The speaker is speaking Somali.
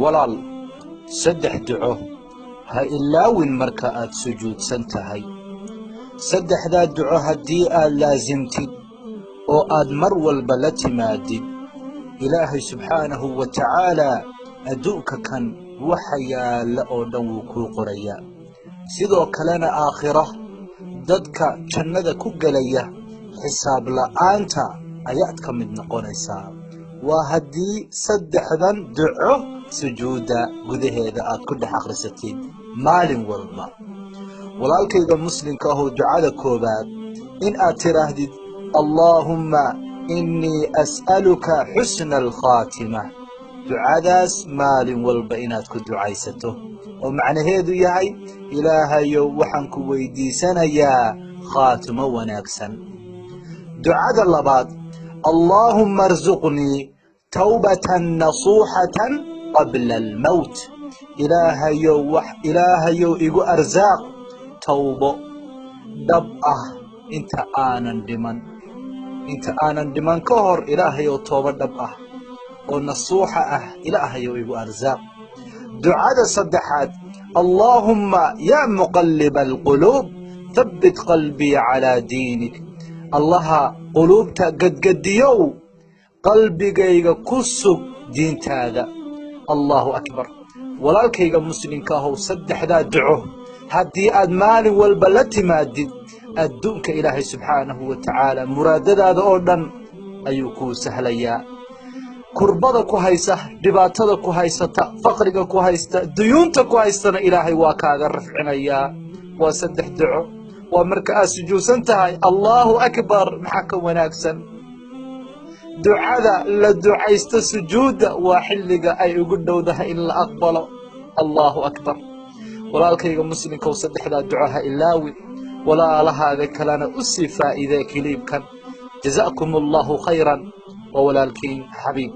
Walaal, saddex duco ha ilaawin marka aad sujuudsan tahay. Saddexdaa duco haddii aad laasimtid oo aad mar walba la timaadid, Ilaahay subxaanahu wa tacaalaa adduunka kan waxa yaalla oo dhan wuu kuu qorayaa. Sidoo kalena aakhira dadka jannada ku gelaya xisaab la'aanta ayaad ka mid noqonaysaa. Waa haddii saddexdan duco sujuudda gudaheeda aad ku dhex akhrisatid maalin walba. Walaalkayga muslimka ahow, ducada koowaad in aad tidhaahdid: "Allaahumma innii as'aluka xusna alkhaatima." Ducadaas maalin walba inaad ku ducaysato, oo macnaheedu yahay: Ilaahayow, waxaan ku weydiisanayaa khaatimo wanaagsan. Ducada labaad: "Allaahumma arsuqnii tawbatan nasuuxatan qabla almowt." Ilaahayow, wax Ilaahayow igu arsaaq towbo dhab ah inta aanan dhiman. Inta aanan dhiman ka hor, Ilaahayow, toobo dhab ah oo nasuuxa ah Ilaahayow igu arsaaq. Ducada saddexaad: "Allaahumma yaa muqalliba alquluub, thabbit qalbii calaa diinik." Allaha quluubta gadgadiyow, qalbigayga ku sug diintaada. Allahu akbar! Walaalkayga muslimka ahow, saddexdaa duco haddii aad maalin walba la timaadid, adduunka Ilaahay subxaanahu wa tacaala muraadadaada oo dhan ayuu kuu sahlayaa. Kurbada ku haysa, dhibaatada ku haysata, faqriga ku haysta, duyuunta ku haystana Ilaahay waa kaaga rafcinayaa. Waa saddex duco, waa marka aad sujuudsan tahay. Allahu akbar! Maxaa ka wanaagsan ducada la ducaysto? Sujuudda waa xilliga ay ugu dhowdahay in la aqbalo. Allahu akbar! Walaalkayga muslimkow, saddexdaa duco ha ilaawin. Walaalahaaga kalena u sii faa'iidee clipkan. Jazaakum Allahu khayran. Waa walaalkiin Xabiib.